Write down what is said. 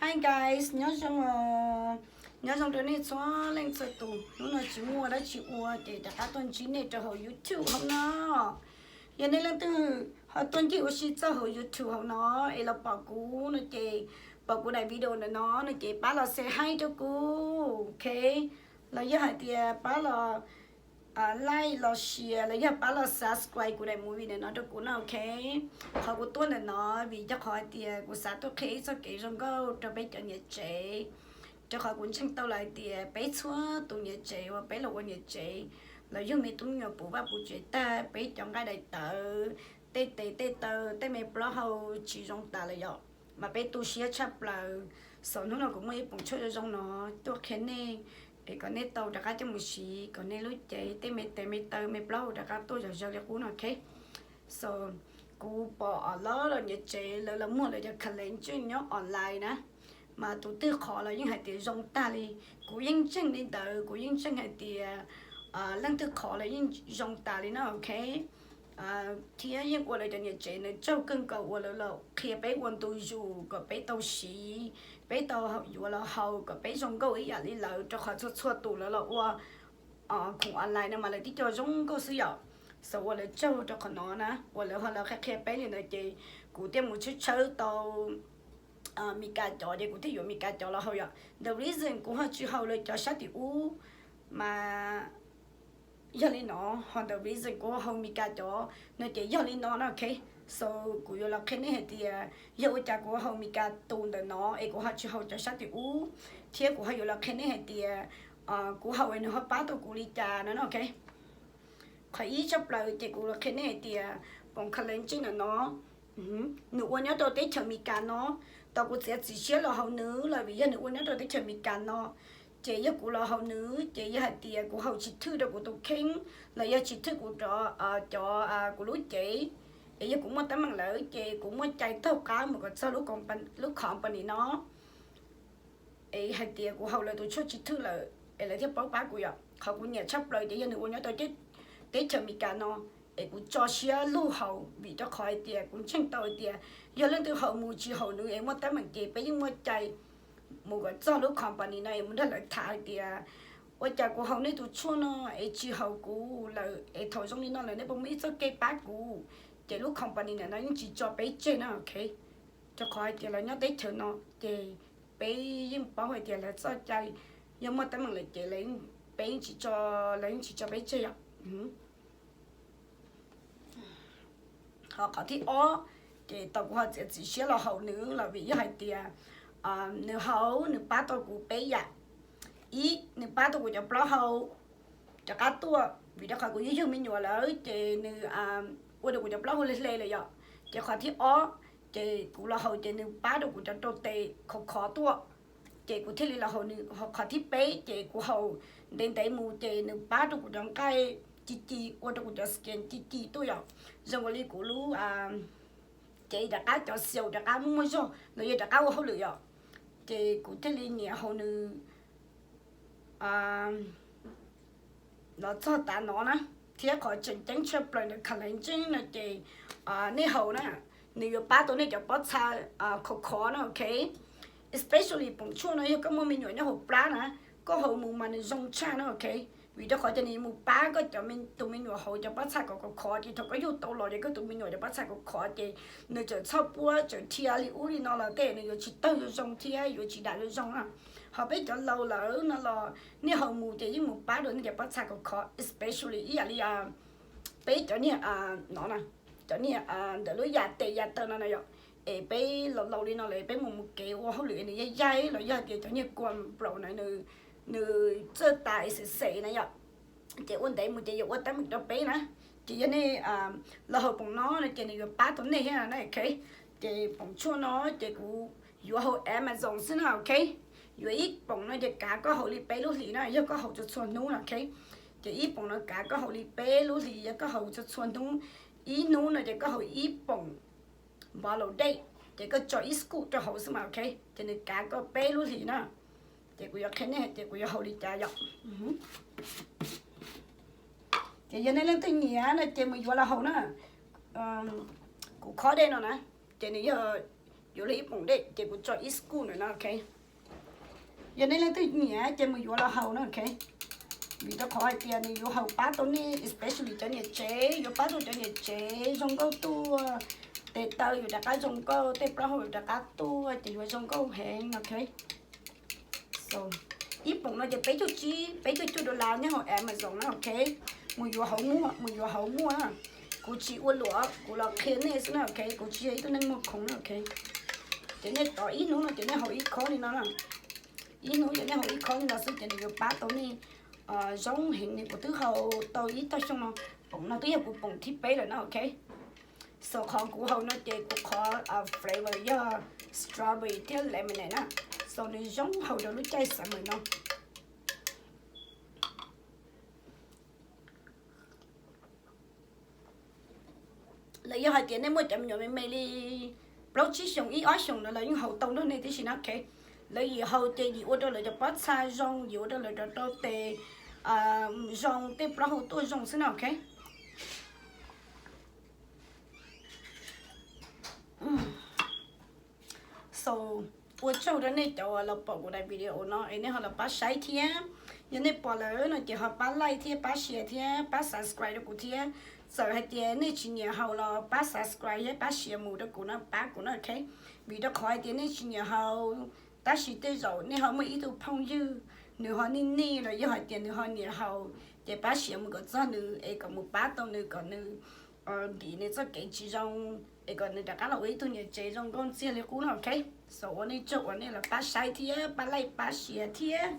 Hi guys, nyob zoo, nyob zoo rau nej txhua leej txhua tus. Hnub no tsis muaj dab tsi ua ces rov qab tuaj ntsib nej rau hauv YouTube hauv no. Yog nej leej twg ho tuaj ncig ua si txog hauv YouTube hauv no es los pom kuv no ces, pom kuv daim video ntawm no no ces pab los say hi rau kuv, ok? Los yog hais tias pab los like los share los yog pab los subscribe kuv daim movie ntawm no rau kuv no, ok? Qhov kuv tuaj ntawm no vim rau qhov hais tias kuv xav tuaj qhia ib txoj kev zoo nkauj rau peb cov niam tsev, rau qhov kuv ntseeg tau lawm hais tias peb txhua tus niam tsev uas peb los ua niam tsev, los yug me tub me nyuam puv vaj puv tsev tag, peb cov nqaij daim tawv, tej tes tej taw, tej me plaub hau tsis zoo tas lawm yom, mas peb tu siab tshaj plaws. So hnub no kuv muaj ib poom tshuaj zoo zoo no tuaj qhia nej es kom nej tau rov qab coj mus siv kom nej lub cev tej me tes me taw me plaub hau rov qab tuaj zom zaws li qub no, ok? So kuv pom a lot of niam tsev lawv los muag lawv cov collagen nyob online na, mas tus twg qhov los yeej hais tias zoo tag li. Kuv yeej ntseeg li ntawd, kuv yeej ntseeg hais tias leej twg qhov los yeej zoo tas li na, ok? Thiab yeej ua lawv cov niam tsev ntawd tsaug kawg nkaus uas lawv los qhia peb ua ntu zus kom peb tau siv, peb tau yuav los haus kom peb zoo nkauj ib yam li lawv, rau qhov txhua txhua tus lawv los ua khoom online no mas lawv tib co zoo nkauj xwb yom. So ua lawv tsaug rau qhov no na, uas lawv ho los qhia qhia peb li ntawd ces kuv thiaj mus tshawb tshawb tau Mis Kas cov ces kuv thiaj yuav Mis Kas cov los haus yom. The reason kuv ho tsis haus lawv cov sab tim ub mas yog li no, ho the reason kuv haus Mis Kas cov no ces yog li no na, ok. So kuv yuav los qhia nej hais tias yog ua cas kuv haus Mis Kas tus ntawm no es kuv ho tsis haus cov sab tim ub, thiab kuv ho yuav los qhia nej hais tias kuv haus es nws ho pab tau kuv li cas no na, ok. Qhov ib tshaj plaws ces kuv los qhia nej hais tias poom collagen ntawm no nws ua nyob rau teb chaws Amelikas no, tau kuv txiav txim siab los haus nws los vim yog nws ua nyob rau teb chaws Amelikas no. Ces yog kuv los haus nws ces yog hais tias kuv haus tsis thwj rau kuv tus kheej los yog tsis thwj kuv rau cov kuv lub cev, es yog kuv muaj teeb meem lawm ces kuv muaj cai taug qab mus kom txog lub company no es hais tias kuv haus lawv tus tshuaj tsis thwj lawm es lawv thiaj paub pab kuv yom. Qhov kuv nyiam tshaj plaws ces yog nws ua nyob rau teb chaws Amelikas no, es kuv tso siab lug haus vim rau qhov hais tias kuv ntseeg tau hais tias yog leej twg haus mus tsis haus nws es muaj teeb meem ces peb yeej muaj cai mus kom txog lub company no es mus nrog lawv tham hais tias ua cas kuv haus nej tus tshuaj no es tsis haus kuv lawm es thaum zoo li no lawm nej puas muaj ib txoj kev pab kuv, ces lub company ntawm no yeej tsis tso peb tseg na, ok. Rau qhov hais tias lawv nyob teb chaws no ces peb yeej paub hais tias lawv txoj cai yog muaj teeb meem lawm ces peb yeej tsis tso, lawv yeej tsis tso peb tseg yom. Ho qhov thib ob ces tau kuv ho txiav txim siab los haus nws los vim yog hais tias nws haus nws pab tau kuv peb yam. Ib, nws pab tau kuv cov plaub hau rov qab tuaj vim rau qhov kuv yug yug me nyuam lawm ces nws ua rau kuv cov plaub hau hle hle lawm yom. Ces qhov thib ob ces kuv los haus ces nws pab rau kuv cov rau tes khov khov tuaj, ces kuv thiaj li los haus nws. Qhov thib peb ces kuv haus ntev ntev mus ces nws pab rau kuv cov nqaij ci ci, ua rau kuv cov skin ci ci tuaj yom. Zoo li kuv lub cev rov qab cov xyaum rov qab muaj zog los yog rov qab ua hauj lwm yom. Ces kuv thiaj li nyiam haus nws los txog tav no na. Thiab qhov tseem ceeb tshaj plaws ntawm collagen no ces nej haus na, nws yuav pab tau nej cov pob txha khov khov na, ok. Especially poom tshuaj no yog koj muaj me nyuam nyob hauv plab na, koj haus mus mas nws zoo tshaj na, ok. Vim rau qhov ces nws yuav mus pab koj cov, tus me nyuam hauv cov pob txha khov khov khov ces thaum koj yug tau los ces koj tus me nyuam cov pob txha khov khov ces nws tseem txhob puab tseem dhia li ub li no los tej nws yuav tsis tawg zoo zoo thiab yuav tsis dam zoo zoo na. Ho peb cov laus lawm no los nej haus mus ces yeej mus pab rau nej cov pob txha khov khov, especially ib yam li peb cov niag no, cov niag ntawm lub yam tes yam taw no na yom. Es peb laus laus li no lawm peb mus mus kev ua hauj lwm nws yaig yaig los yog tias cov niag kuam nplaum na, nws txawj tas xes xes na yom. Ces ua ntev mus ces yuav ua teeb meem rau peb na. Ces yog nej los haus poom no no ces nws yuav pab tau nej thiab na, ok. Ces poom tshuaj no ces kuv yuav hauv Amazon xwb na, ok. Yuav ib poom no ces kav koj haus li peb lub hlis na yog koj haus txhua txhua hnub na, ok. Ces ib poom no kav koj haus li peb lub hlis yog koj haus txhua txhua hnub. Ib hnub no ces koj haus ib poom bottle dej, ces koj tso ib scoop rau hauv xwb mas, ok. Ces nws kav koj peb lub hlis na. Ces kuv yuav qhia nej hais tias kuv yuav haus li cas yom. Ces yog nej leej twg nyiam no ces mus yuav los haus na. Kuv khob dej no na, ces nws yog Yuav luag ib poom dej ces kuv tso ib scoop ntawm no, ok. Yog nej leej twg nyiam ces mus yuav los haus na, ok. Vim rau qhov hais tias nws yuav haus pab tau nej, especially cov niam tsev, yuav pab tau cov niam tsev zoo nkauj tuaj, tes taw yuav rov qab zoo nkauj, tej plaub hau yuav rov qab tuaj ces yuav zoo nkauj heev, ok. So, ib poom no ces peb caug tsib, peb caug cuaj dollar nyob hauv Amazon na, ok. Mus yuav hauv muaj, mus yuav hauv muaj na. Kuv tsis ua luam, kuv los qhia nej xwb na, ok. Kuv tsis yog ib tug neeg muag khoom na, ok. Ces nej tos ib hnub no ces nej haus ib khob li no na. Ib hnub ces nej haus ib khob li no xwb ces nws yuav pab tau nej zoo heev. Kuv twb haus tau ib tog xyoo no, poom no twb yog kuv poom thib peb lawm na, ok. So qhov kuv haus no ces kuv qhov flavor yog strawberry thiab lemonade na. So nws zoo haus rau lub caij summer no. Lawv yog hais tias nej muaj cov me nyuam me me li plaub tsib xyoos ib ob xyoos no lawv yeej haus tau nrog nej tib si na, ok. Lawv yim haus ces yim ua rau lawv cov pob txha zoo, yim ua rau lawv cov rau tes zoo, tej plaub hau tuaj zoo xwb na, ok. So, ua tsaug rau nej cov uas los pom kuv daim video no es nej ho los pab saib thiab. Yog nej pom lawm no ces ho pab like thiab pab share thiab pab subscribe rau kuv thiab. Txawm hais tias nej tsis nyiam haus los pab subscribe thiab pab share mus rau kuv no, pab kuv no, ok. Vim rau qhov hais tias nej tsis nyiam haus, tab sis tej zaum nej ho muaj ib tug phooj ywg nws ho nij nij los yog hais tias nws ho nyiam haus, ces pab share mus kom txog nws es kom mus pab tau nws kom nws ntim nws txoj kev tsis zoo, es kom nws rov qab los ua ib tug niam tsev zoo nkauj ntxiag li qub no, ok. So ua nej tsaug uas nej los pab saib thiab pab like pab share thiab.